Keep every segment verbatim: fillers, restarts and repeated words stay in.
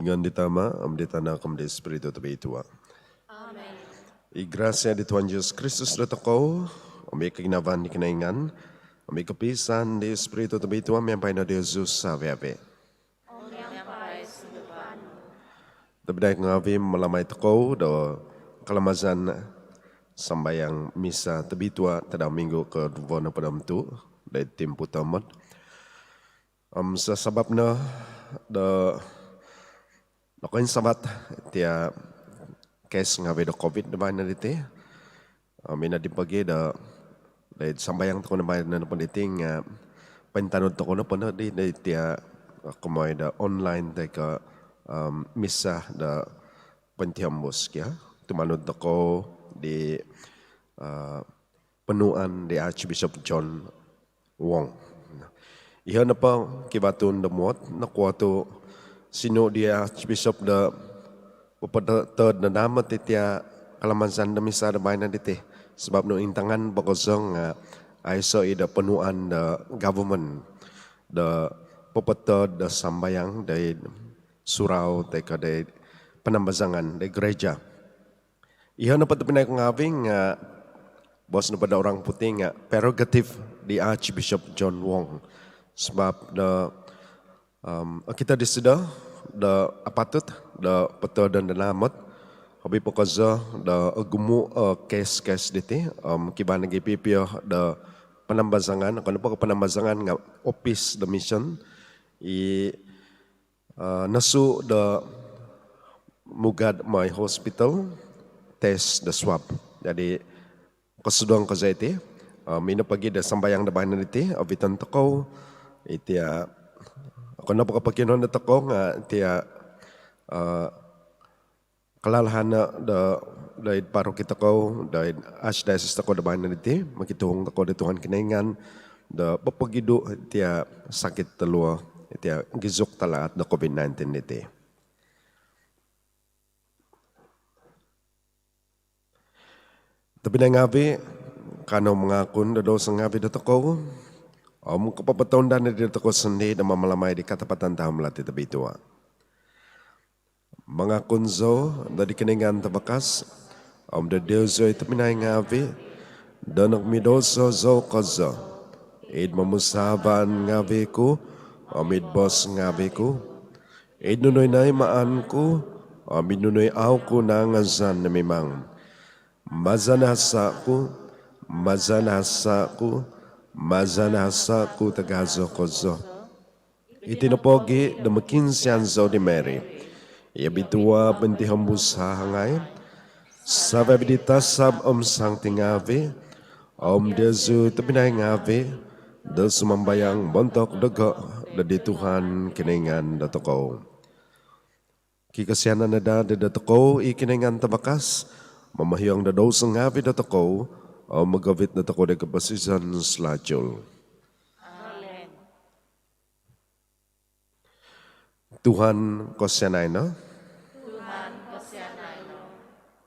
Id ngaan di Tama, om di Tanak, om di Spiritu Tobitua. Amen. I grasia di Tuhan Jesus Kristus dotokou, om i koginavaan di Kinoingan, om i kopiisaan di Spiritu Tobitua miampai no diozu savi-avi. Om miampai sunduvan nu. Tobpinai ngaavi, mamalamai tokou do kalamazan sambayang misa tobitua tadau minggu koduvo nohopod om tuu do timpu tomod. Om sabap no do nokoinsavat tia kes ngaavi do covid do baino diti, om ino di pogi do, do sambayang tokou do baino nopo diti nga pointanud tokou nopo no di, do tia komoi do online toi ko, om, misa do pointihombus kio. Tumanud tokou di, eh, ponuhuan di Archbishop John Wong. Iho nopo kivaa tuhun do muot, nokuo tu sinu di Archbishop do popotod do namot iti tia kalamazan do misa do baino diti. Sabap nung intangan po kozo nga aiso i do ponuhuan do government do popotod do sambayang doid surau toi ko doid panambazangan doid gereja. Iho nopo tobpinai ngaavi nga, boos nopo do orang putih nga, prerogatif di Archbishop John Wong. Sabap do, om, okito disido do apatut do potodon do namot, hobi po kozo do ogumu o kes-kes diti, om kivaa nogi pipio do panambazangan, okon nopo ko panambazangan nga opis do mission, i eh, nosuhu do mugad mooi hospital, test do swab. Jadi, kosudong kozo iti, om ino pogi do sambayang do baino diti, oviton tokou iti tia, okon nopo ko pokionuon dotokou nga iti tia, eh, kalalahan do, doid paroki tokou, doid archdiocese tokou do baino diti, mokituhung tokou di Tuhan Kinoingan do popogidu tia sakit toluo, tia gizuk talaat do covid nineteen diti. Tobpinai ngaavi, kanou mangakun do douso ngaavi dotokou, om kopopotounda no diri dotokou sondii do mamalamai di katapatan tahu malati tobitua. Mangakun zou doid Kinoingan Tavakas, om doid diozu i tobpinai ngaavi, do nokomidouso zou kozo id momusavan ngaavi ku, om id boos ngaavi ku, id nunu i noimaan ku, om id nunu i au ku nangazan do mimang. Maza do hasa ku, maza do hasa ku, maza do hasa ku tagazo kozo. Iti nopogi do mokiinsian zou di Mary i obitua pointihombus hahangai, savi-avi di tasab om santi ngaavi, om diozu tobpinai ngaavi, do sumambayang montok doho doid Tuhan Kinoingan dotokou. Kikosianan no daa dotokou i Kinoingan Tavakas, momohiong do douso ngaavi dotokou, om mogovit dotokou doid koposizon salajul. Amen. Tuhan kosianai no. Tuhan kosianai no.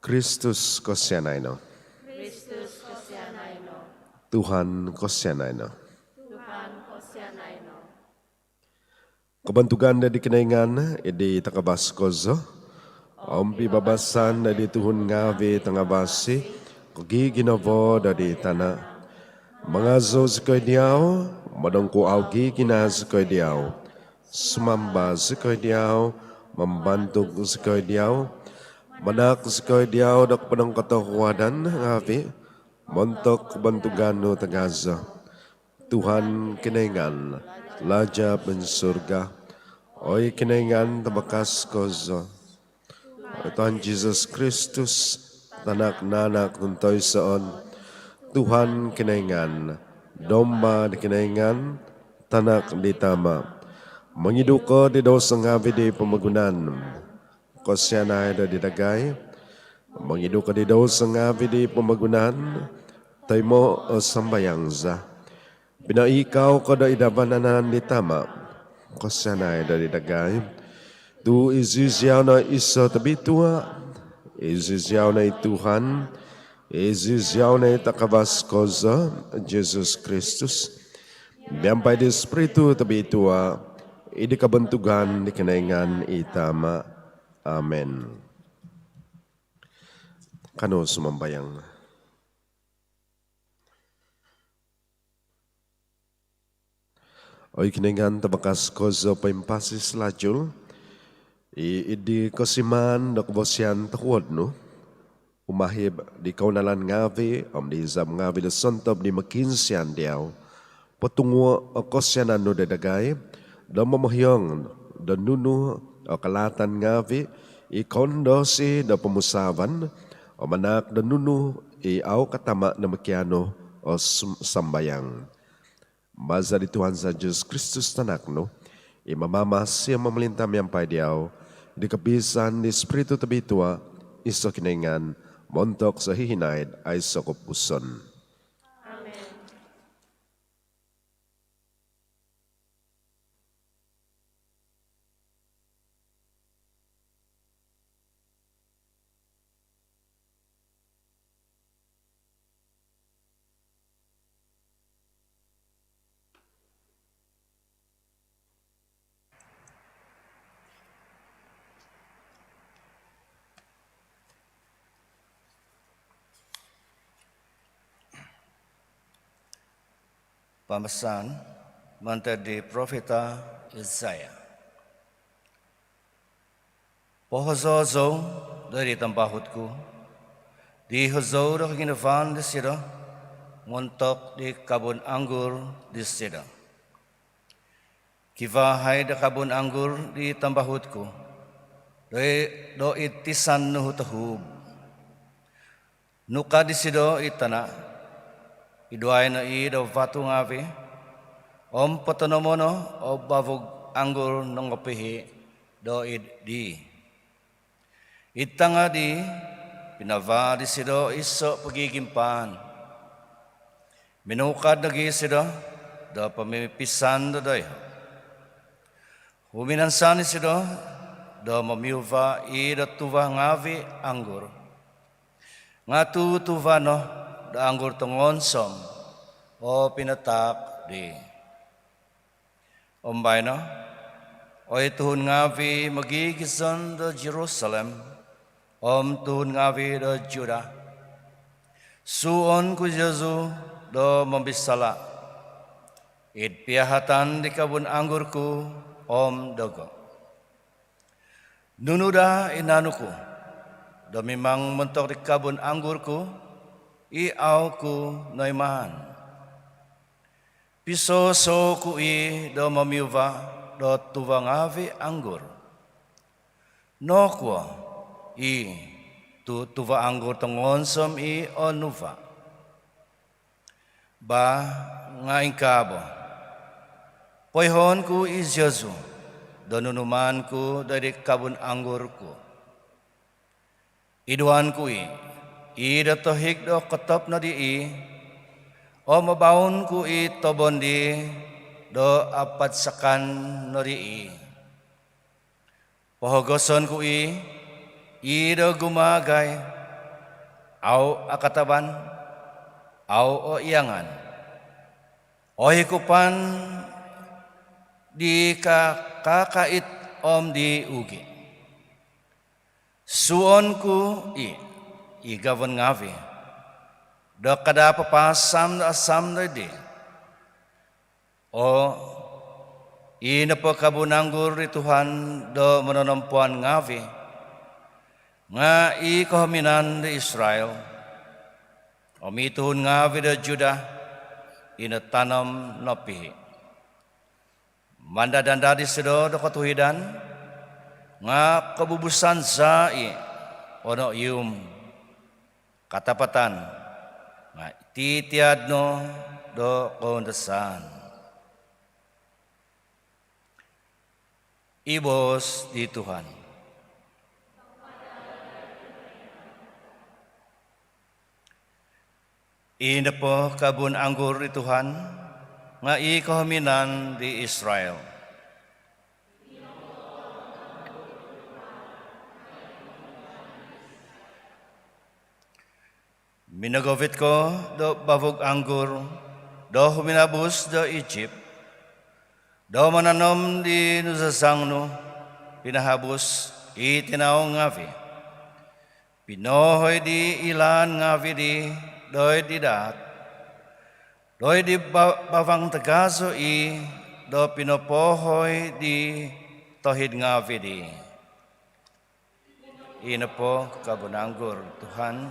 Kristus kosianai no. Kristus kosianai no. Tuhan kosianai no. Tuhan kosianai no. Kobontugan doid Kinoingan id di takavas kozo, om pibabasan doid di tuhun ngaavi tangavasi ko ginavo doid tana. Mangazou zikoi diau, modongkuau giginavo zikoi diau, sumamba zikoi diau, mambantug zikoi diau, manahak zikoi diau do koponongkotohuadan ngaavi montok kobontugan nu tagazo. Tuhan Kinoingan, Laja id surga, oi Kinoingan Tavakas kozo. Oi Tuhan Jesus Kristus, Tanak nanak tuntoisoon, Tuhan Kinoingan, Domba di Kinoingan, Tanak di Tama. Mongidu ko di douso ngaavi di pomogunan, kosianai doid dagai. Mongidu ko di douso ngaavi di pomogunan, toimo o sambayang za. Pinoikau ko doid vanan di Tama, kosianai doid dagai. Tu iziau no iso tobitua, iziau no i Tuhan, iziau no i takavas kozo, Jesus Kristus. Miampai di Spiritu Tobitua, id kobontugan di Kinoingan i Tama, Amin. Kanou sumambayang. Oi Kinoingan tabakas kozo poimpasi salajul, i id di kosimaan do kobosian tohuod nu, umahib di kounalan ngaavi' om di izab ngaavi' do sontob di mokiinsian diau, potunguo' o kosianan nu do dagai do momohiong do nunu o kalaatan ngaavi' i koundosi do pomusaavan om manaak do nunu i au katama' do mokianu o sum- sambayang. Maza di Tuhan za Jesus Kristus Tanak nu, i mamamasi om momolinta miampai diau, di kopiisaan di Spiritu Tobitua, iso Kinoingan, montok sohihinaid aiso kopupuson. Amin. Pambasaan mantad di Profeta Isaya. Pohozou zou doid di tambahut ku, di hozou do koginavaan disido, montok di kabun anggur disido. Kivaa i' do kabun anggur di tambahut ku, doid, doid tisan nuhu tohuub. Nukad disido i tana', iduai no i' do vatu ngaavi', om potonomo' no o bavug anggur nongopihi' doid dii. Id tanga' dii, pinavaa disido iso' pogigimpaan. Minukad nogi' isido do pomimipisan do doiho'. Huminansan isido do momiuva' i' do tuva' ngaavi' anggur. Nga' tuva' no do anggur tongonsom o pinataak dii. Om baino, oi tuhun ngaavi' mogigizon do Jerusalem, om tuhun ngaavi' do Judah, suhuon ku diozu do mombisala' id piahatan di kabun anggur ku om dogo'. Nunu daa i naanu ku do mimang montok di kabun anggur ku i au ku noimaan? Pisoso' ku i' do momiuva' do tuva' ngaavi' anggur. Nokuo i tu- tuva' anggur tongonsom i' onuva'? Ba, nga' ingkaa bo, poihoon ku i' diozu do nunu maan ku doid di kabun anggur ku. Iduan ku i' i' do tohig do kotop no dii, om abaun ku i' tobon dii do apadsakan no dii. Pohogoson ku i' i' do gumaagai, au akataban, au oiyangan, ohikupan di ka- kakait om di ugi'. Suhuon ku i' i gavun ngaavi' do kada' papaasam do asam doid dii. O, i nopo kabun anggur di Tuhan do mononompuan ngaavi', nga' i kohominan di Israel, om i tuhun ngaavi' do Judah i notanom nopihi'. Mandad-andad isido do kotuhidan, nga' kobubusan za i' o noihum. Katapatan nga' titiad no do koundasaan. I boos di Tuhan. I nopo kabun anggur di Tuhan nga' i kohominan di Israel. Minogovit ko do bavug anggur do huminabus do Ijip, do mananom di nuzazang nu pinahabus i tinau ngaavi', pinoohoi di ilaan ngaavi' di doid di daat, doid di ba- bavang tagazo i' do pinopoohoi di tohid ngaavi' di. I nopo kabun anggur Tuhan,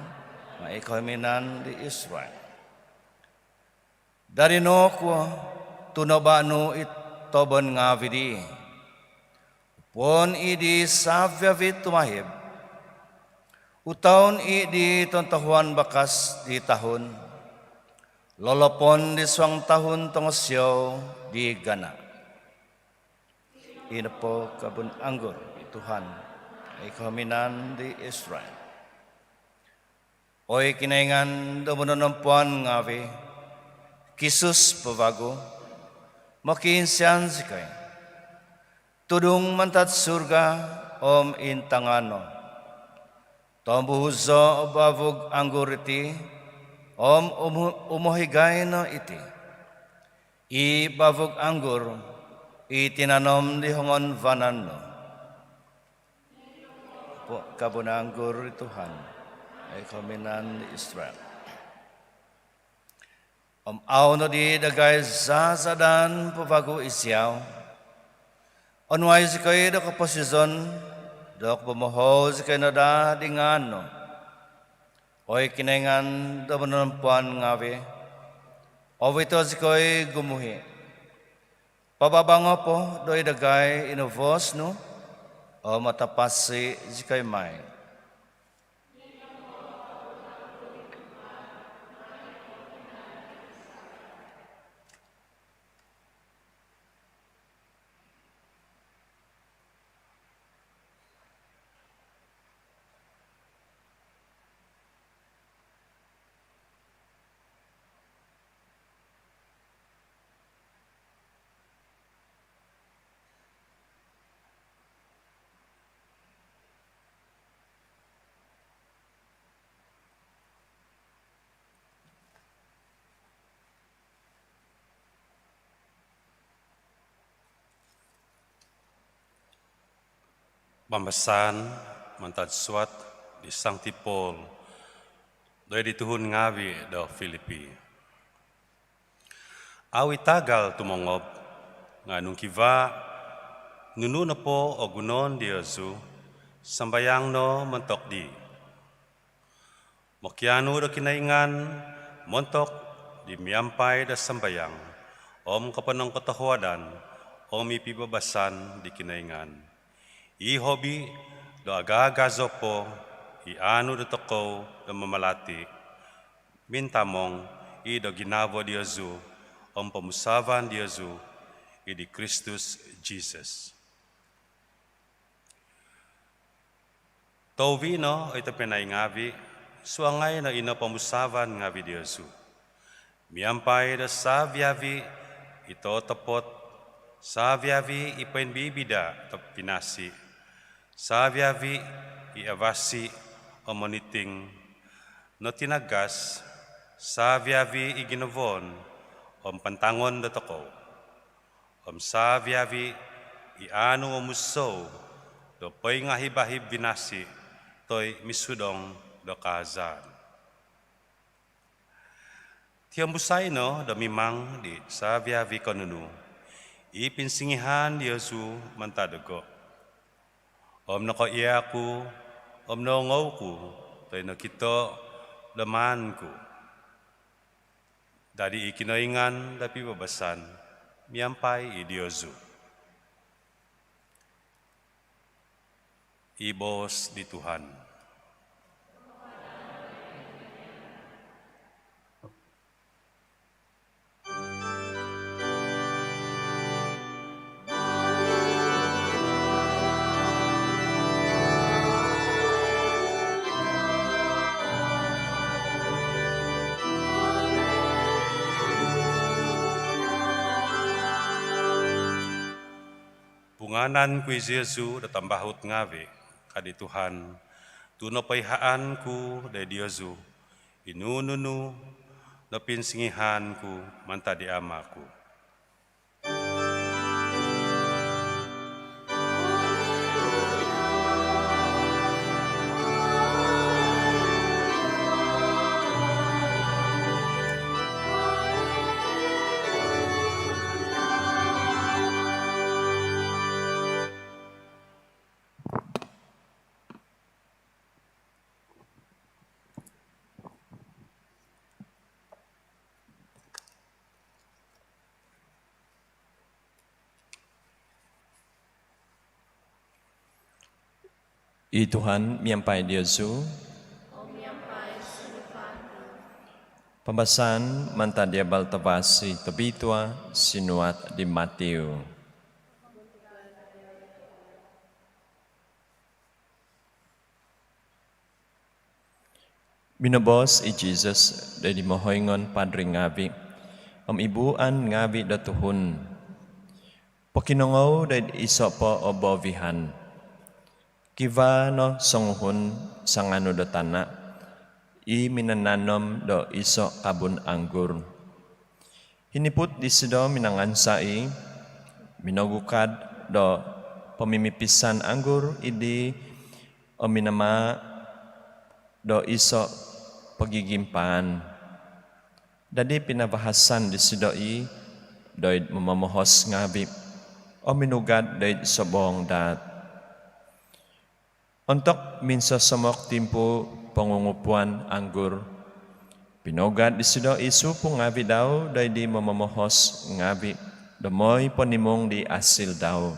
mai kohominan di Israel. Dadi nokuo tu' nobaa' nu i tobon ngaavi' di, upuon i' di savi-avi' tumahib, utaon i' di tontohuan bakas di tahun, lolopon di suang tahun tongosiou di gana. I nopo kabun anggur i Tuhan, i kohominan di Israel. Oi Kinoingan do mononompuan ngaavi', kisus po vagu, mokiinsian zikoi. Tudung mantad surga om intangan no. Tombuhuzo' o bavug anggur iti om umu- umohigai no iti, i bavug anggur i tinanom di hongon vanan nu. Kabun anggur i Tuhan, i kohominan di Israel. Om au' nodi dagai zazadan po vagu iziau, onuai zikoi do koposizon do kopomohou zikoi no daa di ngaan nu. Oi Kinoingan do mononompuan ngaavi', ovito' zikoi gumuhi'. Pababango' po doid dagai i novos nu om atapasi' zikoi mai. Pambasaan mantad suat di Sangti Paul doid di tuhun ngaavi' do Filipi. Au' i' tagal tumongob, nga' nung kivaa nunu nopo o gunoon diozu, sambayang no montok dii. Mokianu do Kinoingan montok di miampai do sambayang om koponongkotohuadan om i pibabasan di Kinoingan, i hobi do agaagazo po i aanu dotokou do mamalati' mintamong i' do ginavo diozu om pomusaavan diozu i' di Kristus Jisus. Touvi no, oi tobpinai ngaavi', suangai no ino pomusaavan ngaavi' diozu, miampai do savi-avi' i totopot, savi-avi' i poimbibida' do vinasi, savi-avi' i avasi om moniting, notinagas, savi-avi' i ginavoon om pantangon dotokou, om savi-avi' i aanu o musou do poingahib-ahib vinasi toi misudong do kaazaan. Tiombusai no do mimang di savi-avi' ko' nunu i pinsingihaan diozu mantad dogo'. Om nokoiya' ku, om noongou ku, toi nokito do maan ku. Dadi i Kinoingan do pibabasan miampai i' diozu. I boos di Tuhan. Pungaanan ku i' diozu do tambahut ngaavi', ka di Tuhan, tu' nopoihaan ku do i' diozu i nunu-nunu nopinsingihaan ku mantad di Ama' ku. I Tuhan miampai diozu. Pambasaan mantad di Abal Tavasi Tobitua sinuat di Matiu. Minoboos i Jesus doid di mohoingon padri ngaavi' om i buuan ngaavi' do tuhun, "Pokinongou doid iso' po o boovihan. Kivaa no songuhun sanganu do tana' i minananom do iso' kabun anggur. Hiniput disido minangansa' i', minogukad do pomimipisan anggur iddi om minamaa' do iso' pogigimpaan. Dadi pinavahasan disido i' doid momomohos ngaavi' om minugad doid soboong daat. Ontok minsosomok timpu pongungupuan anggur, pinougad disido i supu ngaavi' dau doid di momomohos ngaavi' do moi ponimung di asil dau.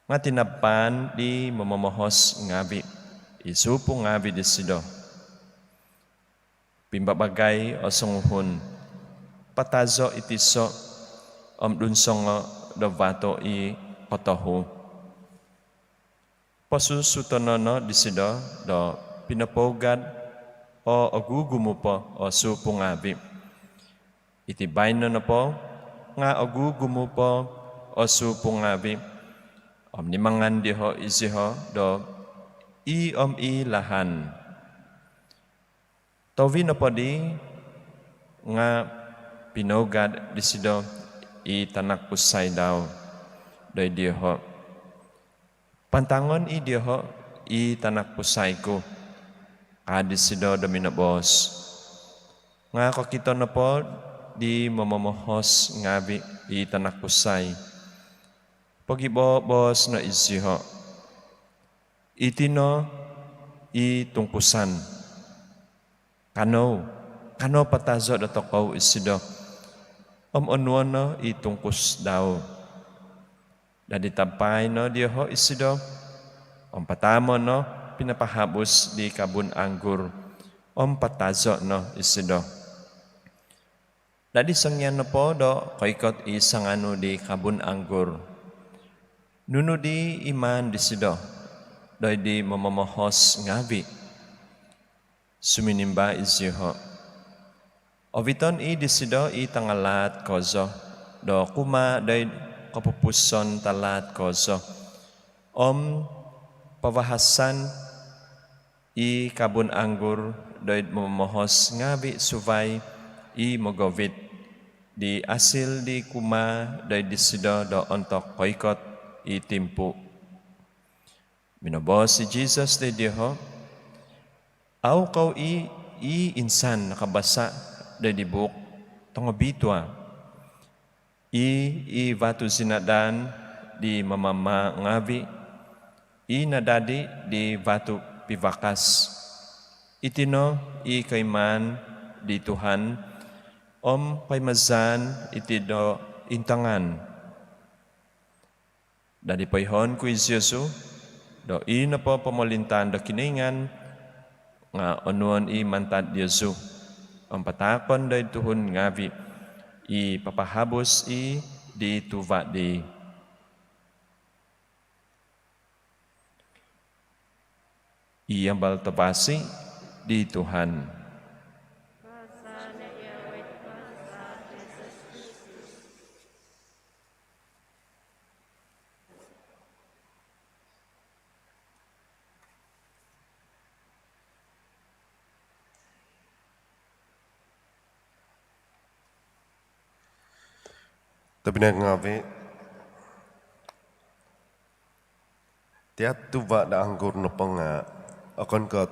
Nga' tinabpaan di momomohos ngaavi' i supu ngaavi' disido. Pimbabagai o songuhun, patazo' i tiso' om dunsongo' do vato i kotohu. Posusutono' no disido do pinopougad o ogugumu' po o supu ngaavi'. Iti baino' nopo nga' ogugumu' po o supu ngaavi' om nimangan dioho' iziho' do ii om ii lahan. Tohuvi nopo di nga' pinougad disido i tanak kusai dau doid dioho'. Pantangon i' dioho' i tanak kusai ku, ka disido do minoboos. Nga' kokito nopo di momomohos ngaavi' i tanak kusai, pogiboboos no iziho', "Iti no i tungkusan. Kanou, kanou patazo' dotokou isido om onuo' no i tungkus dau." Dadi tabpaai no dioho' isido om pataamo' no pinapahabus di kabun anggur om patazo' no isido. Dadi songian nopo do koikot i sanganu di kabun anggur, nunu di i maan disido doid di momomohos ngaavi'? Suminimba iziho', "Oviton i' disido i tangalaat kozo do kumaa doid kopupuson talaat kozo om pavahasan i kabun anggur doid momomohos ngaavi' suvai i mogovit di asil di kumaa doid disido do ontok koikot i timpu." Minoboos i Jesus doid dioho', "Au' kou i' i insan nakabasa' doid di buuk tongobitua, i i vatu sinadan di mamamaa' ngaavi' i nadadi di vatu pivakas? Iti no i koimaan di Tuhan om koimazaan iti do intangan." Dadi poihoon ku iziozu do i nopo pomolintaan do Kinoingan nga' onuon i' mantad diozu om pataakon doid tuhun ngaavi' i papahabus i' di tuva' dii. I Abal Tavasi di Tuhan. Tobpinai ngaavi', tia' tuva' do anggur nopo nga' okon ko'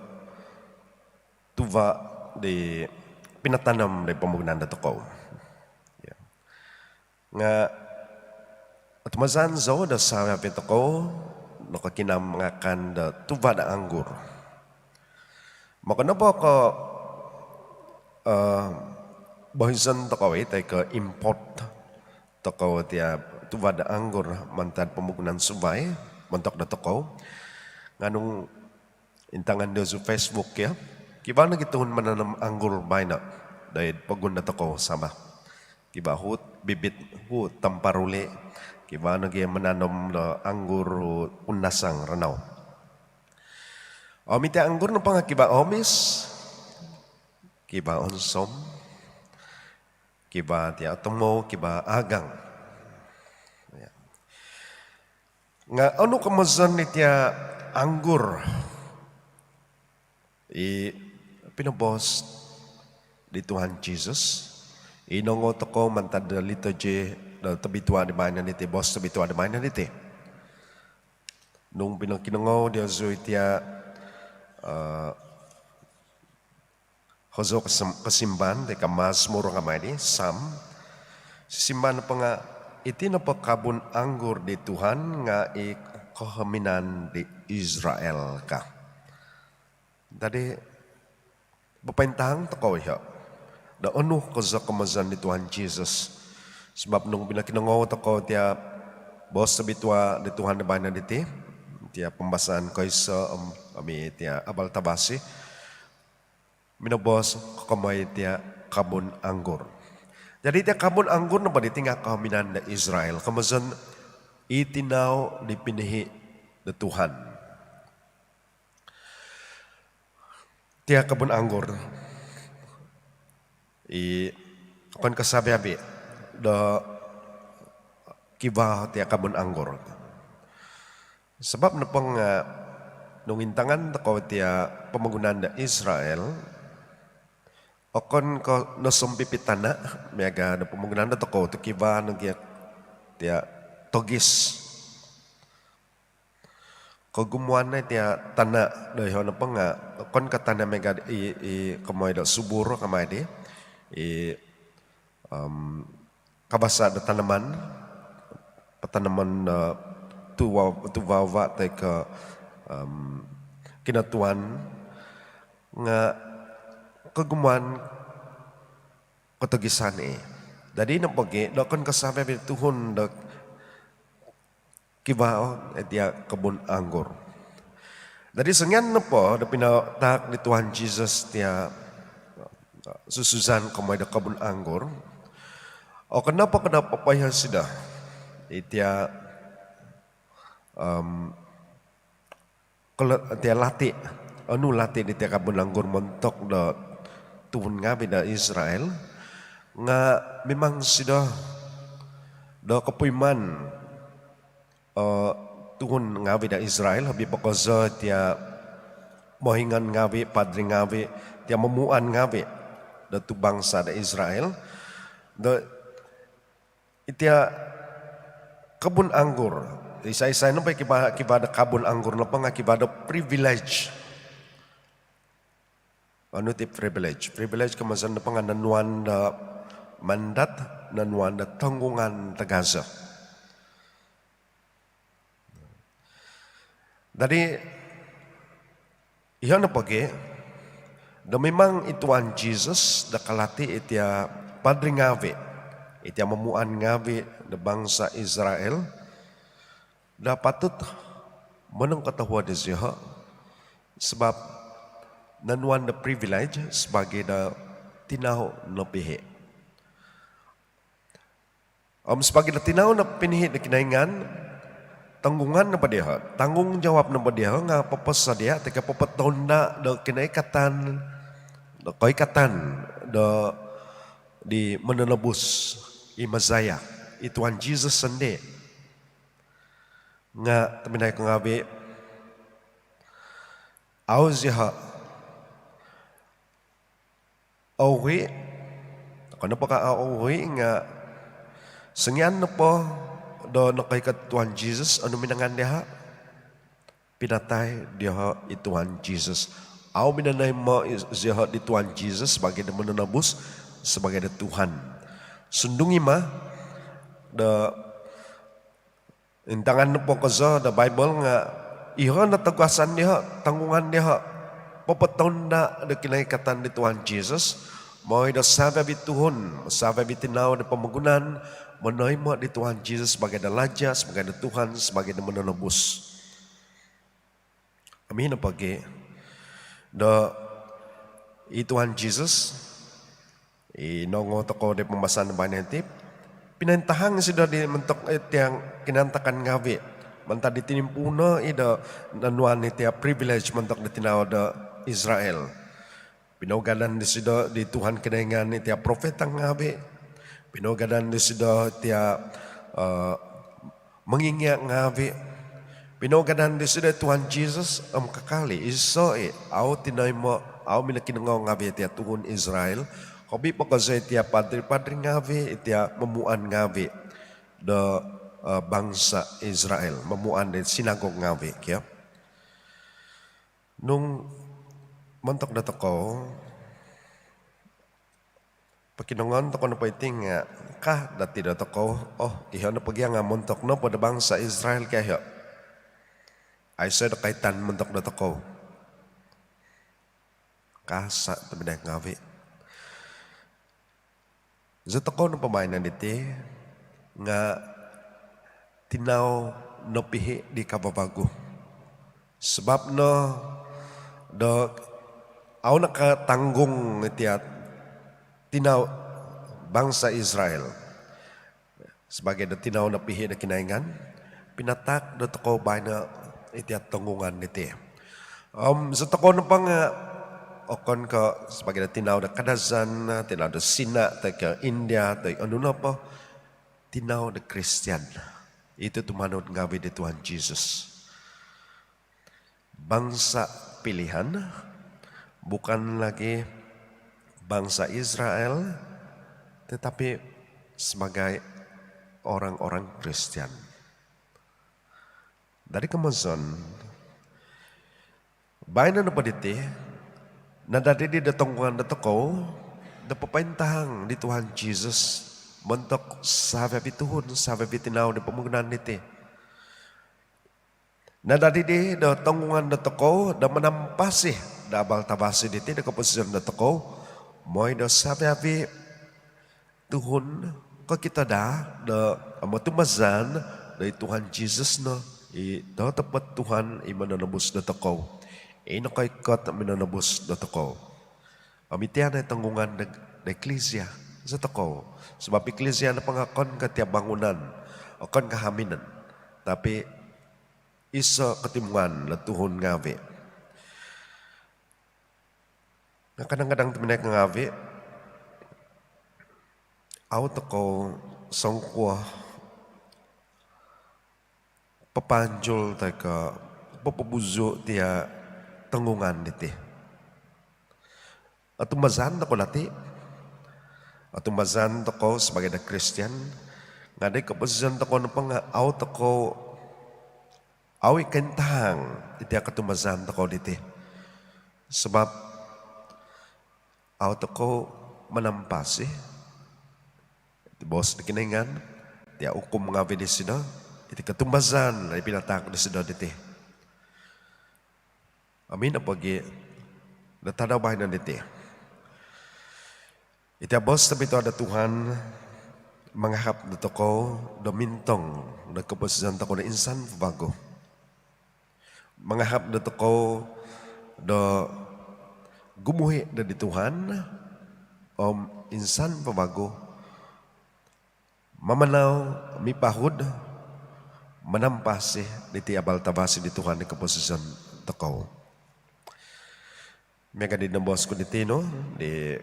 tuva' di pinatanom di pomogunan dotokou. Ya. Nga' otumazan zou do savi-avi tokou nokokinam ngakan do tuva' do anggur. Moko nopo ko', eh, bohizon tokou i' toi ko' import tokou tia' tuva' do anggur mantad pomogunan suvai montok dotokou. Nga nung intangan diozu Facebook kio, kivaa nogi tuhun mananom anggur baino doid pogun do tokou Sabah. Kivaa huut bibit, huut Tamparuli, kivaa nogi mananom do anggur huut Kundasang Ranau. Om iti anggur nopo nga kivaa oomis, kivaa onsom, kivaa tia otomou, kivaa aagang. Ya. Nga onu komozon di tia anggur i pinoboos di Tuhan Jesus i noongou tokou mantad do liturgi do tobitua di baino diti, boos tobitua di baino diti? Nung pinokinongou diozu i tia, eh, hozou kosim-, kosimban toi ko Mazmur nga mai di, Psalm. Sisimban nopo nga, "Iti nopo kabun anggur di Tuhan nga i kohominan di Israel," ka. Dadi, popointahang tokou iho do onu kozo komozon di Tuhan Jesus. Sabab nung pinokinongou tokou tia boos tobitua di Tuhan di baino diti, tia pambasaan koiso om, om i tia abal tavasi, minoboos kokomoi tia kabun anggur. Jadi tia kabun anggur nopo diti nga kohominan do Israel. Komozon i tinau di pinihi do Tuhan. Tia kabun anggur i okon ko savi-avi do kivaa tia kabun anggur. Sabab nopo nga nung intangan tokou tia pomogunan do Israel, okon ko nosompipi tana miaga do pomogunan do tokou tu kivaa nogi tia togis. Kogumuan no tia tana do iho nopo nga okon ko tana miaga i, i komoi do subur kamai di, i, em, kabasa do tanaman, patanaman do tuva-, tuvava toi ko, em, kinotuan nga kogumuan kotogisan i. Dadi nopo gi do okon ko savi-avi tuhun do kivaa o tia kabun anggur. Dadi songian nopo do pinatahak di Tuhan Jesus tia susuzan komoi do kabun anggur, okon nopo ko do popoiho isido i tia, em, kolo-, tia lati, onu lati di tia kabun anggur montok do tuhun ngavi do Israel, nga mimang isido do kopuiman, eh, tuhun ngavi do Israel, hobi po kozo tia mohoingan ngavi, padri ngavi, tia momuan ngavi do tu bangsa do Israel. Do itia kabun anggur. Isai-isai nopo i kivaa, kivaa do kabun anggur nopo nga kivaa do privilege. Onu ti privilege? Privilege komozon nopo nga nonuan do mandat, nonuan do tonggungan tagazo. Dadi, iho nopo gi do mimang i Tuhan Jesus do kalati itia padri ngavi, itia momuan ngavi do bangsa Israel, do patut monongkotohuod dioho sabab nonuan do privilege sabaagi do tinau nopihi. Om sabaagi do tinau no pinihi do Kinoingan, tonggungan nopo dioho, tanggungjawab nopo dioho nga poposodia toi ko popotonda do kinoikatan, do koikatan do di Mononobus, i Messiah, i Tuhan Jesus sondii. Nga tobpinai ko ngavi, au zioho ouhi, okon nopo ko au ouhi nga songian nopo do nokoikot Tuhan Jesus, onu minangan dioho? Pinatai dioho i Tuhan Jesus. Au minonoimo i-, zioho di Tuhan Jesus sabaagi do Mononobus, sabaagi do Tuhan. Sundung i ma do intangan nopo kozo do Bible nga iho no toguasan dioho, tonggungan dioho popotonda do kinoikatan di Tuhan Jesus, mooi do savi-avi tuhun, savi-avi tinau do pomogunan monoimo di Tuhan Jesus sabaagi do Laja, sabaagi do Tuhan, sabaagi do Mononobus. Om ino pogi do i Tuhan Jesus, i nongou tokou di pambasaan baino diti, pinointahang isido di montok, eh, tia kinaantakan ngavi mantad di tinimpuuno i do nonuan i tia privilege montok di tinau do Israel. Pinougadan disido di Tuhan Kinoingan i tia profeta ngavi. Pinougadan disido tia, eh, mongingia ngavi. Pinougadan disido Tuhan Jesus om kakal i iso i au tinoimo, au minokinongou ngavi tia tuhun Israel. Hobi po kozo i tia padri-padri ngavi, i tia momuan ngavi do, eh, bangsa Israel, momuan di sinagog ngavi kio. Nung montok dotokou, pokinongoon tokou nopo iti nga, ka dati dotokou, oh, iho nopo gia nga montok nopo do bangsa Israel kio iho. Aiso do kaitan montok dotokou. Kasa tobpinai ngavi. Zotokou nopo baino diti nga tinau nopihi di kavavagu. Sabap no do au nakatanggung i tia tinau bangsa Israel. Sabaagi do tinau nopihi do Kinoingan, pinataak dotokou baino i tia tonggungan diti. Om zotokou nopo nga okon ko sabaagi do tinau do Kadazan, tinau do Sina, toi ko India, toi onu nopo, tinau do Kristian. Itu tumanud ngavi di Tuhan Jesus. Bangsa pilihan, bukan lagi bangsa Israel, tetapi sebagai orang-orang Kristian. Dadi komozon, baino nopo diti, nadadi di do tonggungan dotokou do popointahang di Tuhan Jesus montok savi-avi tuhun, savi-avi tinau di pomogunan diti. Nadadi di do tonggungan dotokou do manampasi do abal tavasi diti do koposizon dotokou, mooi do savi-avi tuhun kokito daa do om otumbazaan do i Tuhan Jesus no i totopot Tuhan i mononobus dotokou, i nokoikot minonobus dotokou. Om iti no i tonggungan do, do eklisia zotokou. Sabap eklisia nopo nga okon ko tia bangunan, okon ko haminan, tapi iso kotimungan do tuhun ngavi. Nga kadang-kadang tobpinai ngavi, au tokou songkuo papanjul toi ko popobuzu tia tonggungan diti. Otumbazaan tokou dati, otumbazaan tokou sabaagi do Kristian, nga di koposizon tokou nopo nga au tokou, au i kointahang i tia kotumbazaan tokou diti. Sabap au tokou manampasi iti boos do Kinoingan, tia ukum ngavi disido, iti kotumbazaan i pinataak disido diti. Om ino pogi do tadau baino diti, i tia boos tobitua do Tuhan mangahap dotokou do mintong do koposizon tokou do insan po vagu. Mangahap dotokou do gumuhi do di Tuhan om insan po vagu mamanau, mipahud, manampasi diti abal tavasi di Tuhan di koposizon tokou. Miaga di noboos ku diti no, di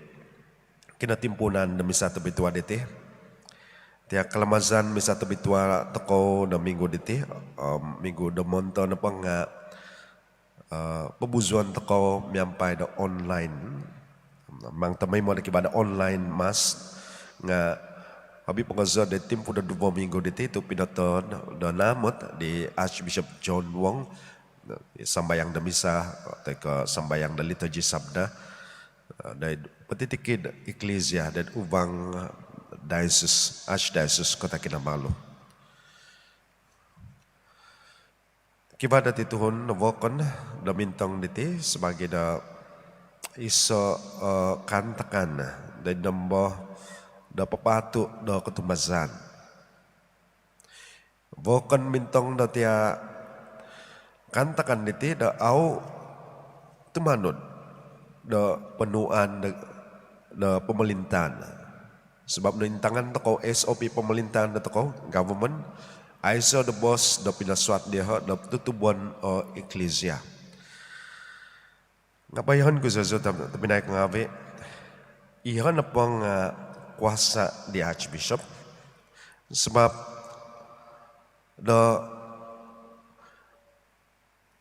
kinotimpuunan do misa tobitua diti. Tia kalamazan misa tobitua tokou do minggu diti, om minggu do monto nopo nga, eh, pobuzuon tokou miampai do online. Mantad moimo do kivaa do online mass nga hobi po kozo di timpu do duvo minggu diti tu pinotood do naamot di Archbishop John Wong, sambayang do misa toi ko sambayang do liturgi sabda, eh, doid potitikid eklisia doid uvang diocese, Archdiocese Kota Kinabalu. Kivaa dati tuhun do vokon do mintong diti sabaagi do iso, eh, kaantakan doid nombo do papaatu do kotumbazaan. Vokon mintong do tia kaantakan diti do au tumanud do ponuan do, do pomolintaan. Sabab no intangan tokou S O P pomolintaan do tokou, government, aiso do boos do pinosuat dioho do tutubon o eklisia. Nga' poihoon ku zozo tobpinai ngaavi', iho nopo nga' kuasa di Archbishop sabab do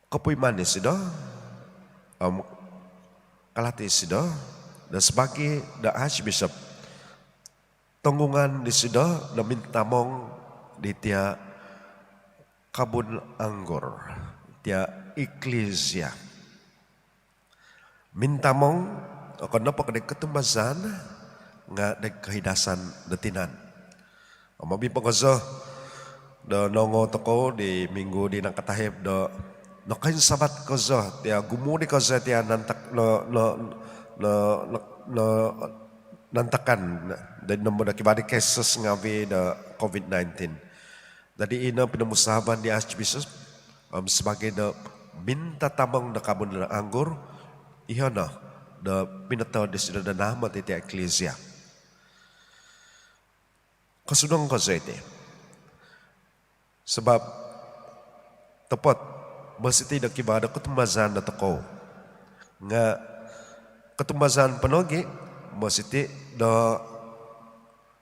kopuiman disido om kalati disido do sabaagi do Archbishop, tonggungan disido do mintamong di tia kabun anggur, tia eklisia. Mintamong okon nopo ko' di kotumbazaan nga' di kohidasan do tinan. Om obi po kozo do nongou tokou di minggu di nakatahib do nokoinsabat kozo tia, gumuli kozo tia naantak, no, no, no, no, no, naantakan do nombo do kivaa di cases ngaavi' do COVID nineteen. Dadi ino pinomusaavan di Archbishop om sabaagi do mintatamong do kabun do anggur, iho no do pinotood disido do naamot iti eklisia. Kosudong kozo iti. Sabab topot mositi do kivaa do kotumbazaan do tokou. Nga' kotumbazaan po nogi mositi do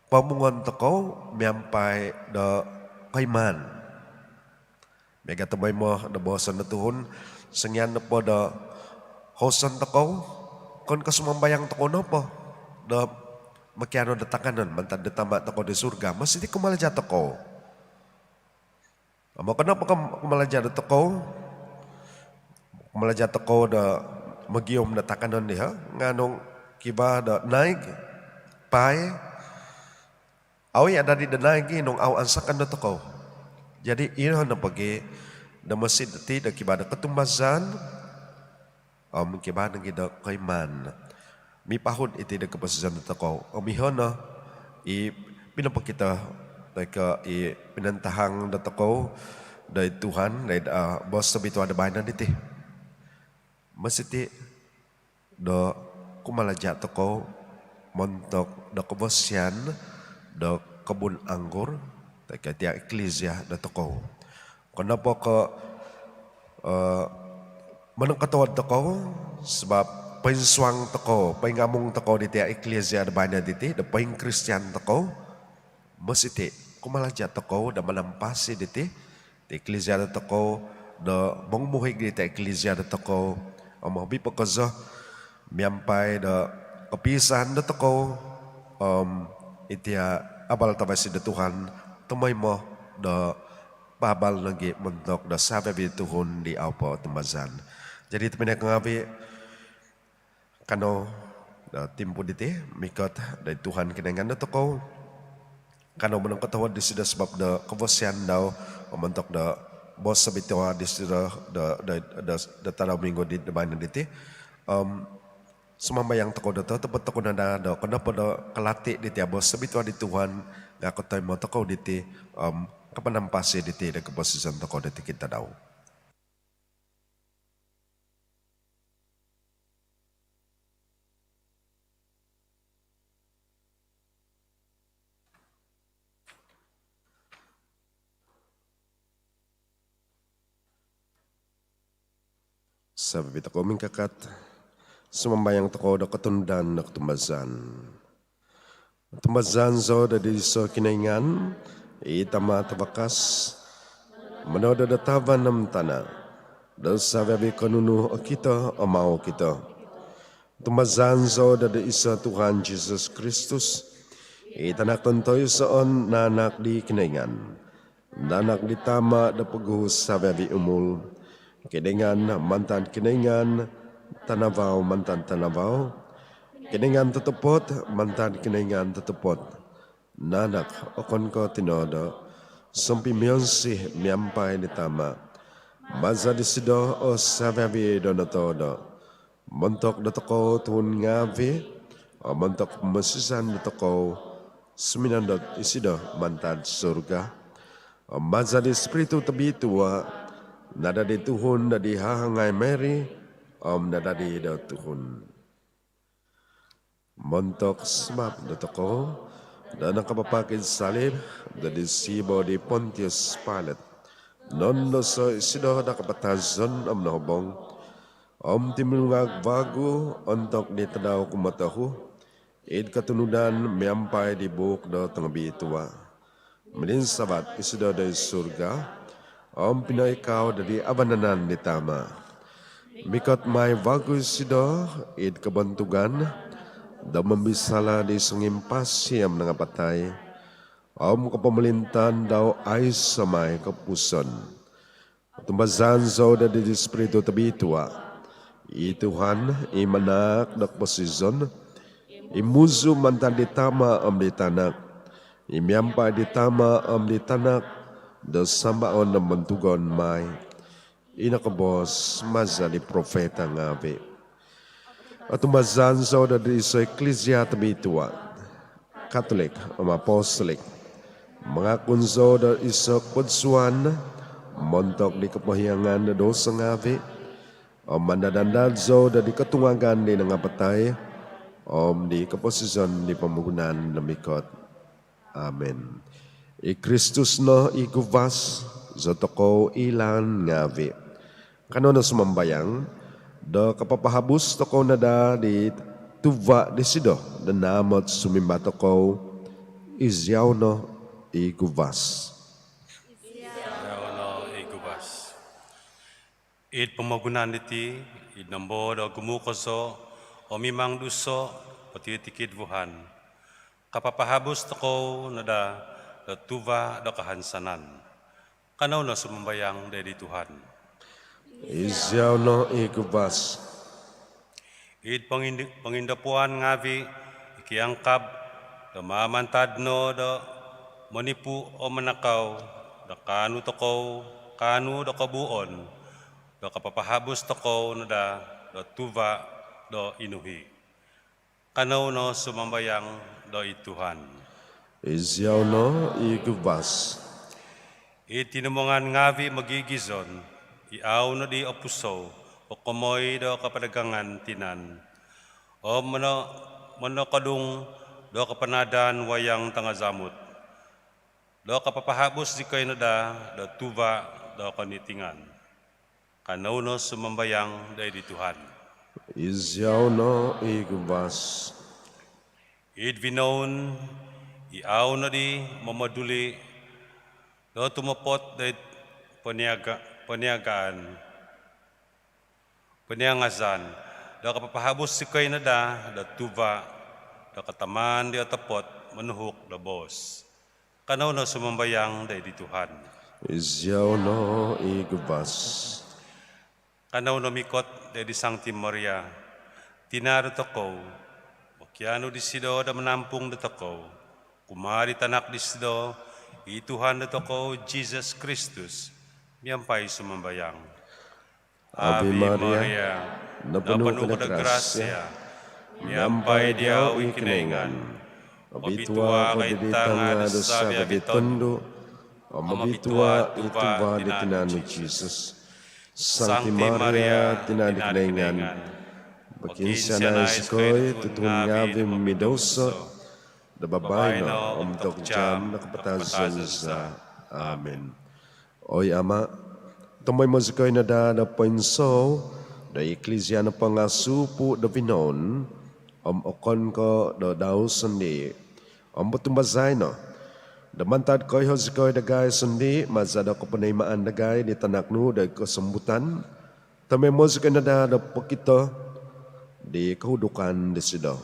pomungon tokou miampai do koimaan. Miaga tomoimo do booson do tuhun, songian nopo do houson tokou, okon ko' sumambayang tokou nopo do mokianu do taakanon mantad do Tama tokou di surga, mositi kumalaja tokou. Om okon nopo ko' kumalaja do tokou, kumalaja tokou do mogium do taakanon diho, nga' nung kivaa do naig, paai, au i' adadi do naig i' nung au ansakan do tokou. Jadi iho nopo gi do mositi do kivaa do kotumbazaan om kivaa nogi do koimaan. Mipahud iti do koposizon do tokou om iho no i pinopokito toi ko' i pinantahang do tokou doid Tuhan, doid, ah, boos tobitua do baino diti. Mositi do kumalaja tokou montok do kobosian do kobun anggur toi ko' tia eklisia do tokou. Okon nopo ko', eh, monongkotohuod tokou sabab poinsuang tokou, poingamung tokou di tia eklisia do baino diti, do poingkristian tokou, mositi kumalaja tokou do manampasi diti, ti eklisia do tokou, do mongumuhig di tia eklisia do tokou, om obi po kozo miampai do kopiisaan do tokou om itia abal tavasi do Tuhan, tomoimo do paabal nogi montok do savi-avi tuhun di au po tumbazaan. Jadi tobpinai ngaavi', kanou do timpu diti mikot doid Tuhan Kinoingan do tokou. Kanou monongkotohuod disido sabab do kobosian dau om montok do boos tobitua disido do, do, do, do tadau minggu di, do baino diti. Om sumambayang tokou do totopot tokou no daa do okon nopo do kalati di tia boos tobitua di Tuhan nga' kotoimo tokou diti om kapanampasi diti do koposizon tokou do tikid tadau. Savi-avi tokou mingkakat, sumambayang tokou do kotundan do kotumbazaan. Tumbazaan zou do diiso Kinoingan, i Tama' tavakas, monodo do tavan om tana', do savi-avi ko' nunu okito om au okito. Tumbazaan zou do diiso Tuhan Jisus Kristus, i Tanak tontoisoon, naanak di Kinoingan, naanak di Tama' do poguhu savi-avi umul, Kinoingan mantad Kinoingan, tanavau mantad tanavau, Kinoingan totopot mantad Kinoingan totopot, naanak okon ko' tinoodo, sompimionsi miampai di Tama'. Maza' disido o savi-avi do notoodo. Montok dotokou tuhun ngaavi' om montok pomosizan dotokou, suminondot isido mantad surga. Om maza' di Ispiritu Tobitua', nadadi tuhun dadi hahangai Mary, om nadadi do tuhun. Montok sabap dotokou do nakapapak id salib do id siibo di Pontius Pilate, nondoso isido do kapatazon om nohobong, om tuminungag vagu ontok di tadau kumotohu id kotunudan miampai di buuk do tongobitua. Mininsavat isido doid surga om pinoikau dadi vanan di Tama. Mikot mai vagu isido id kobontugan do momisala di songimpasi om nangapatai, om kopomolintaan dau aiso mai kopupuson. Otumbazaan zou dadi Spiritu Tobitua, i Tuhan, i manahak do koposizon, i muzu mantad di Tama om di Tanak, i miampai di Tama om di Tanak do sambaon om bontugon mai, i nokoboos maza di profeta ngaavi. Otumbazaan zou dadi iso Eklisia tobitua, Katolik om Apostolik. Mangakun zou do iso kopodsuan montok di kopohiongan do douso ngaavi, om mandad-andad zou dadi kotungagan di nangapatai om di koposizon di pomogunan do mikot. Amin. I Kristus no i guvas, zotokou ilaan ngaavi. Kanou no sumambayang do kapapahabus tokou no daa di tuva disido do naamot sumimba tokou, iziau no i guvas. Iziau no i guvas. Id pomogunan diti, id nombo do ogumu kozo om mimang duso potitikid vuhan, kapapahabus tokou no daa do tuva do kahansanan. Kanou no sumambayang doid di Tuhan. Iziau no i guvas. Id pongindi-, pongindopuan ngaavi i kiangkab do mamantad no do monipu om manakau do kaanu tokou, kaanu do kobuuon, do kapapahabus tokou no daa do tuva do inuhi. Kanou no sumambayang doid Tuhan. Iziau no i guvas. Id tinimungan ngaavi mogigizon, i au nodi opusou kokomoi do kapadagangan tinan om mono-, monokodung do kapanaadan wayang tangazamut, do kapapahabus zikoi no daa do tuva do konitingan. Kanou no sumambayang doid di Tuhan. Iziau no i guvas. Id vinoun i au nodi momoduli do tumopot doid poniaga-, poniagaan, poniangazan, do kapapahabus zikoi no daa do tuva do katamaan di otopot monuhuk do boos. Kanou no sumambayang doid di Tuhan. Iziau no i guvas. Kanou no mikot doid di Sangti Maria, tina dotokou, mokianu disido do manampung dotokou kumaa di tanak disido, i Tuhan dotokou Jisus Kristus, miampai sumambayang. Ave Maria, noponu ko do grasia, miampai diau i Kinoingan. Obitua ko id tanga do savi-avi tondu, om obitua i tuva di tinan nu Jisus. Sangti Maria, tina di Kinoingan, pokiinsianai zikoi tuhun ngaavi momidouso, do baino om ontok jaam do kapatazon za. Amin. Oi Ama, tomoimo zikoi no daa do poinsou do Eklisia nopongasupu do vinoun om okon ko do dau sondii, om potumbazai no do mantad koiho zikoi dagai sondii maza do koponoimaan dagai di tanak nu do kosombutan, tomoimo zikoi no daa do pokito di kohudukan disido.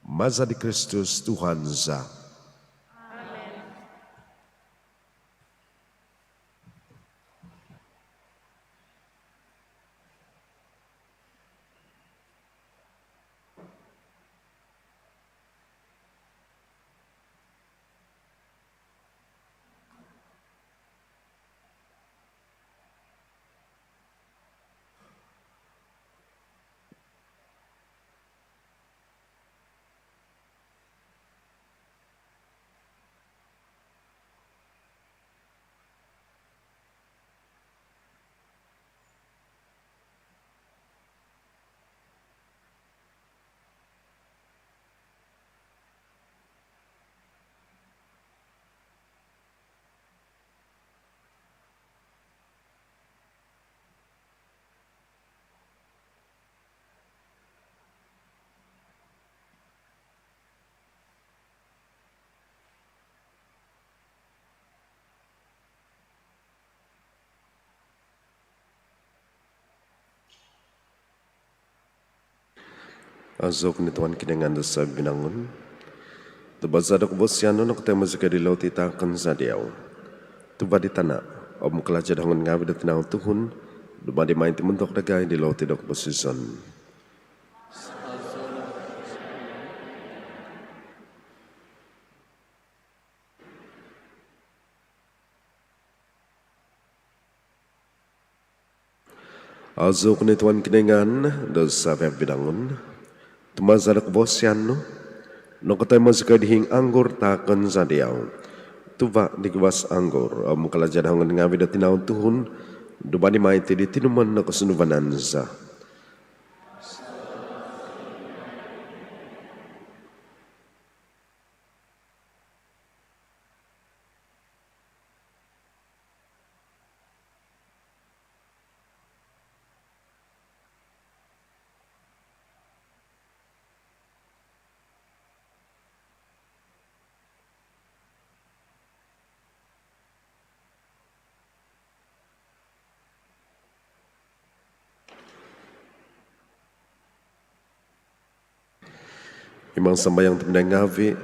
Maza di Kristus Tuhan za. Amin. Aazou ko no Tuhan Kinoingan do savi-avi binangun. Tu maza do kavasian nu nokotoimo zikoi di loti taakon za diau, tuva' di tana' om kalaja' do hongon ngaavi' do tinau tuhun, dumadi mai iti montok dagai di loti do koposizon. Aazou ko no Tuhan Kinoingan do savi-avi binangun. Tu maza do kavasian nu nokotoimo zikoi di hiing anggur taakon za diau, tuva' di guvas anggur om kalaja' do hongon ngaavi' do tinau tuhun, dumadi mai iti di tinumon do kosunduvanan za. Imang sambayang tobpinai ngaavi'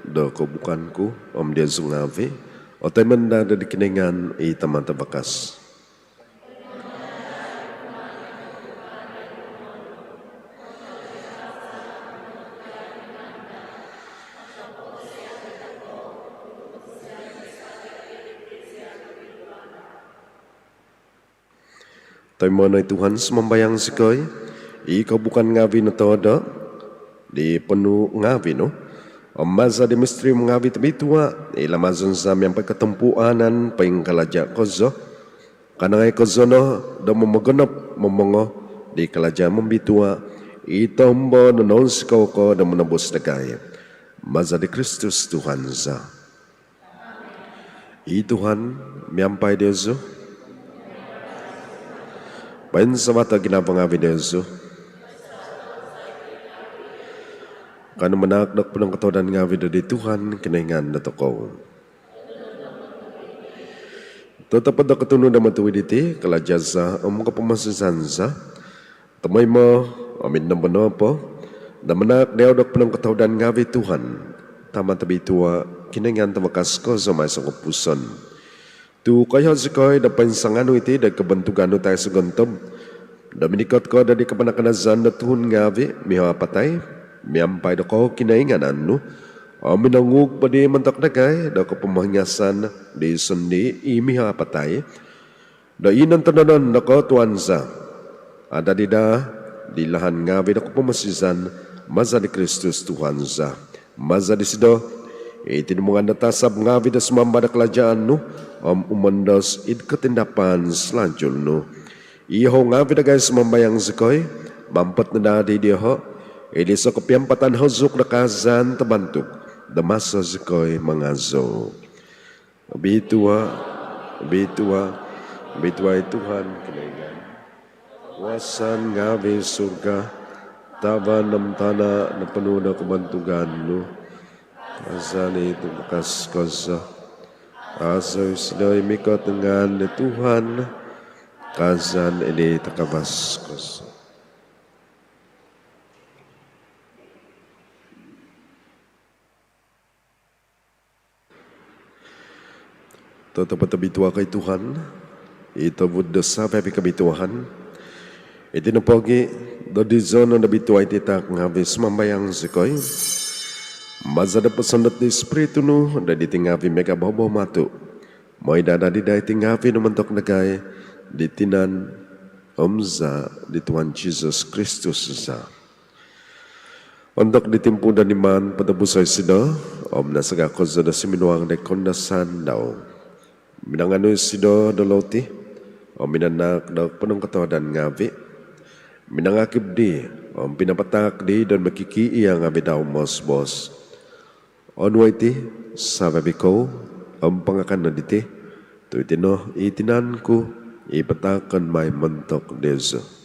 do koubukan ku om diozu ngaavi' otoimo no daa di Kinoingan i Tama' tavakas. Toimo' no oi Tuhan, sumambayang zikoi, i koubukan ngaavi' notoodo' di ponuu' ngaavi' nu om maza di mistirium ngaavi' tobitua' i lamazon za miampai kotompuanan poingkalaja' kozo, kanangai kozo no do momogonop momongo di kalaja' mombitua' i toombo nonounsikou ko do monobus dagai. Maza di Kristus Tuhan za. I Tuhan miampai diozu. Poinsavato' ginavo ngaavi' diozu. Kanou manaak do ponongkotohuadan ngaavi' do di Tuhan Kinoingan dotokou. Totopot do kotunud om otuhid iti, kalaja' za om kopomosizan za, tomoimo om id nombo nopo do manaak diau do ponongkotohuadan ngaavi' Tuhan, Tama' tobitua', Kinoingan tavakas kozo om aiso' kopupuson. Tu' koiho' zikoi do poinsanganu iti do kobontugan nu taiso' gontob, do minikot ko do di kapanakanazan do tuhun ngaavi' miho apatai miampai do kokinoinganan nu, om minonguug po di montok dagai do kopomohingasan di sondii' i miho apatai, do i nontononon do kotuan za, adadi daa di lahan ngaavi' do kopomosizan, maza di Kristus Tuhan za. Maza disido, i tinimungan do tasab ngaavi' do sumamba do kalajaan nu om umondos id kotindapan salanjul nu. Iho' ngaavi' dagai sumambayang zikoi, mampot no daa di dioho', id iso' kopiampatan hozuk do kaazaan tobantug, do maso zikoi mangazou. Obitua', obitua', obitua' i Tuhan Kinoingan. Kuasa ngaavi' surga, tavan om tana' noponu' do kobontugan nu. Kaazaan i tavakas kozo. Aazou isido i mikot do ngaan di Tuhan. Kaazaan i takavas kozo. Totopot obitua' ko oi Tuhan, i tobud do savi-avi kobituaan. Iti nopogi' do dizonon do bitua' iti taak ngaavi', sumambayang zikoi, maza do posondot di Ispiritu nu do diti ngaavi' miaga' bohobou matu', moi daa adadi daa iti ngaavi' no montok dagai di tinan om zaa' di Tuhan Jisus Kristus za. Ontok di timpu do niman potobuso' isido om nasaga' kozo do suminuang do koundasan dau, minanganu isido do loti om minanaak do ponongkotohuadan ngaavi', minangakib dii om pinapataak dii do mokikiia' ngaavi' dau moos-boos: Onuo' iti savi-avi kou om pangakan no diti, tu' iti no i tinan ku i pataakon mai montok diozu.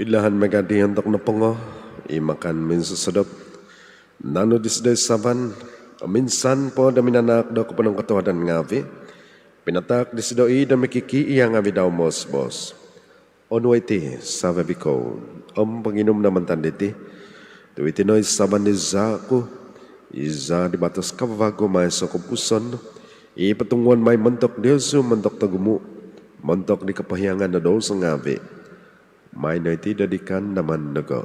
Id lahan miaga' dii ontok nopongo, i makan minsosodop, nanu disido i saban, om insan po do minanaak do koponongkotohuadan ngaavi', pinataak disido i' do mikikiiya' ngaavi' dau moos-boos: Onuo' iti savi-avi' kou om ponginum no mantad diti, tu' iti no i saban di zaa' ku, i zaa' di batos kavavagu om aiso' kopupuson, i potunguon mai montok diozu om montok togumu', montok di kopohiangan do douso ngaavi'. Maai no iti do di kaandaman dogo.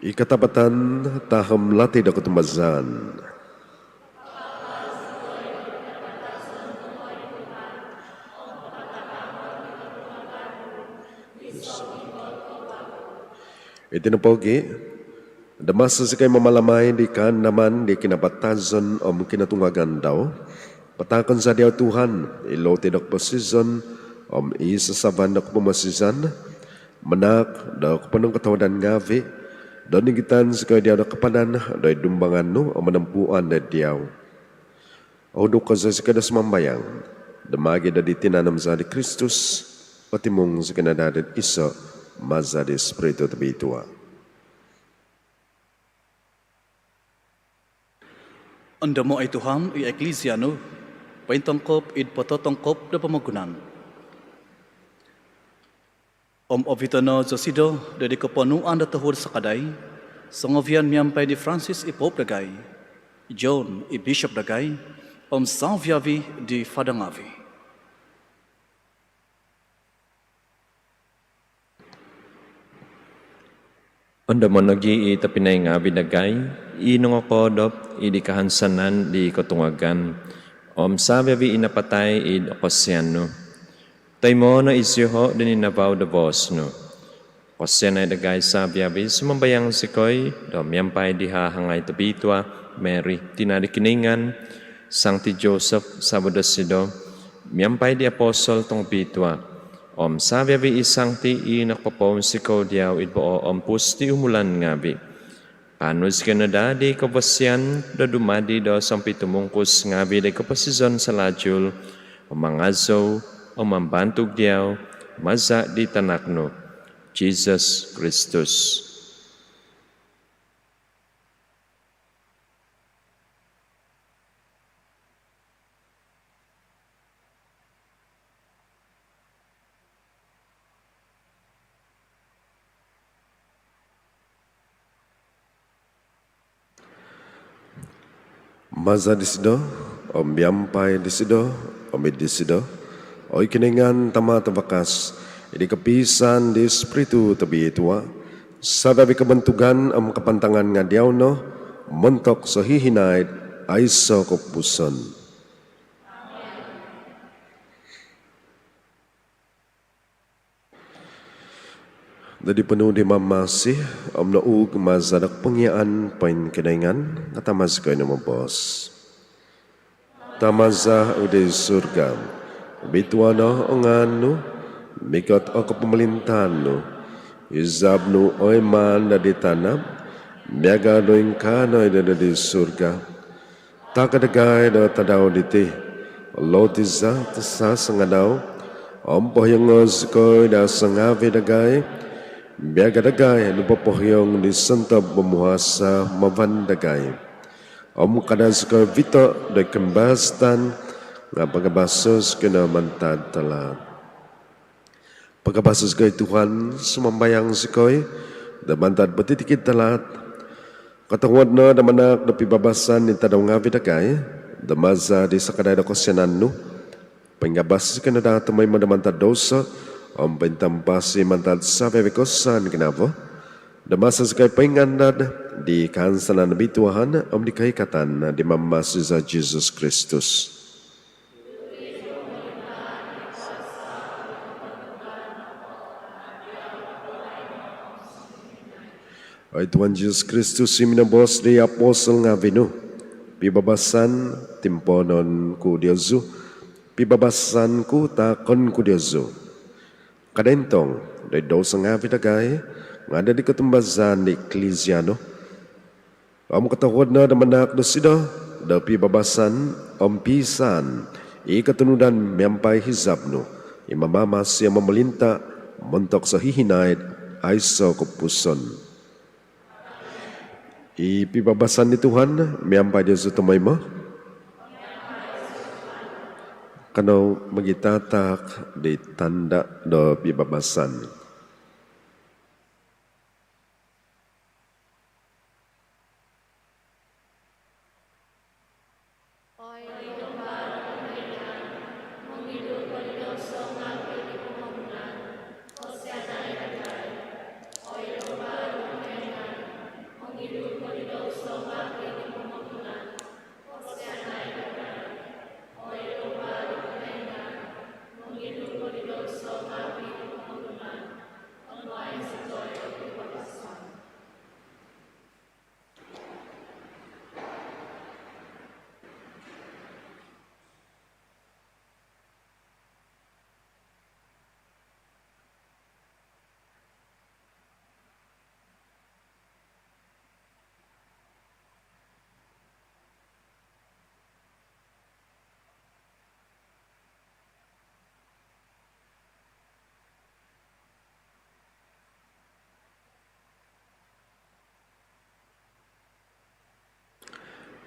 I katapatan tahom lati do kotumbazaan. Iti nopogi', do maso zikoi mamalamai di kaandaman di kinapatazon om kinotungagan dau, pataakon za diau Tuhan i loti do koposizon om i sasaban do kopomosizan, manaak do koponongkotohuadan ngaavi', do nigitan zikoi diau do kapadan do id dumbangan nu om monompuan do diau. Ohuduk kozo zikoi do sumambayang, do maagi' do di tinan om zaa' di Kristus, otimung zikoi no daa do iso' maza' di Spiritu Tobitua. Ondomo' oi Tuhan i Eklisia nu pointongkop id pototongkop do pomogunan. Om ovito' no zosido do di koponuan do tohuod sakadai, songovian miampai di Francis i Pope dagai, John i Bishop dagai, om savi-avi' di Fada ngaavi'. Ondomo' nogi' i tobpinai ngaavi' dagai i nongokoodop id kahansanan di kotungagan om savi-avi' i napatai id kosianan nu. Toimo' no iziosido do ninavau do boos nu. Kosianai dagai savi-avi', sumambayang zikoi, do miampai di hahangai tobitua Mary, tina' di Kinoingan, Sangti Joseph savo' dosido, miampai di apostol tongobitua om savi-avi' i sangti i nokopopounsikou diau id poompus di umulan ngaavi', kaanu zikoi no daa di kobosian do dumadi do sompitumungkus ngaavi' di koposizon salalu, om mangazou om mambantug diau, maza' di Tanak nu, Jisus Kristus. Maza' disido, om miampai disido, om id disido, oi Kinoingan Tama' tavakas, id kopiisaan di Spiritu Tobitua, savi-avi' kobontugan om kapantangan nga' diau no, montok sohihinaid aiso' kopupuson. Do di ponuu di Mamasi om nouhug maza' do kopongiaan poinkinoingan, katama' zikoi no moboos. Tama' za id surga, obitua' no o ngaan nu, mikot o kopomolintaan nu, izab nu oimaan do di tana' miaga' do ingkaa nogi' do di surga. Taak dagai do tadau diti o loti za do sasangadau, om pohiongo' zikoi do sala ngaavi' dagai, miaga' dagai do popohiong di sontob momuhasa' mavan dagai. Om kada' zikoi ovito' do kimbastan, nga' pagabaso' zikoi no mantad talaat. Pagabaso' zikoi Tuhan, sumambayang zikoi, do mantad potitikid talaat. Kotonguod no do manaak do pibabasan id tadau ngaavi' dagai, do maza' di sakadai do kosianan nu, poingabas zikoi no daa tomoimo do mantad douso, om pointampasi mantad savi-avi' kosusaan ginavo, do maso zikoi poingandad di kaansanan obitua om di koikatan di Mamasi za Jisus Kristus. Oi Tuhan Jisus Kristus, i minoboos di apostol ngaavi' nu, pibabasan timpoonon ku diozu, pibabasan ku taakon ku diozu. Kada' intong do id douso ngaavi' dagai, nga' do di kotumbazaan di Eklisia nu, om kotohuod no do manahak dosido do pibabasan om piisaan i kotunudan miampai hizab nu, i mamamasi om momolinta' montok sohihinaid aiso' kopupuson. I pibabasan di Tuhan miampai diozu tomoimo. Kanou mogitataak di tanda' do pibabasan. Oi Domba do Kinoingan, mongidu ko di douso ngaavi' di pomogunan, kosianai dagai. Oi Domba do Kinoingan, mongidu ko di douso ngaavi' di pomogunan, kosianai dagai. Oi Domba do Kinoingan, mongidu ko di douso ngaavi' di pomogunan, onuai zikoi do pibabasan.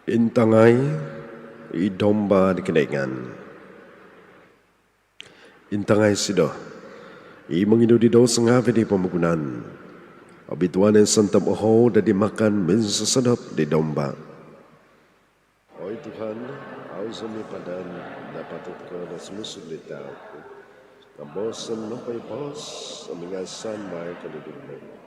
Intangai i Domba di Kinoingan. Intangai isido i mongidu di douso ngaavi' di pomogunan. Obituanan sontob ohou do di makan minsosodop di Domba. Oi Tuhan, au zou mipadan do patut ko do sumuang id taap ku, nga' booson nopo i boos om ingaasan vagu ko di dumbangan.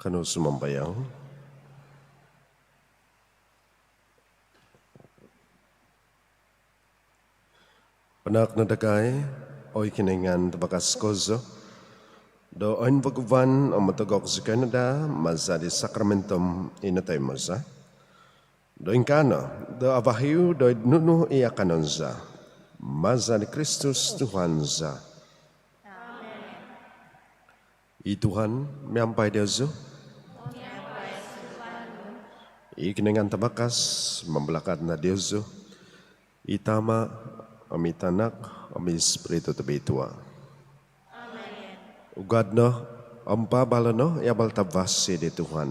Kanou sumambayang. Panaak no dagai, oi Kinoingan Tabakas kozo, do oinvaguvan om otogok zikoi no daa maza di sakramentum i notoimo za. Do ingkaa no do avahiu do id nunu i akanon za, maza di Kristus Tuhan za. Amen. I Tuhan miampai diozu. I Kinoingan Tabakas mambalakat no diozu. I Tama, om i Tanak, om i Spiritu Tobitua. Amen. Ugad no om paabalo no i abal tavasi di Tuhan.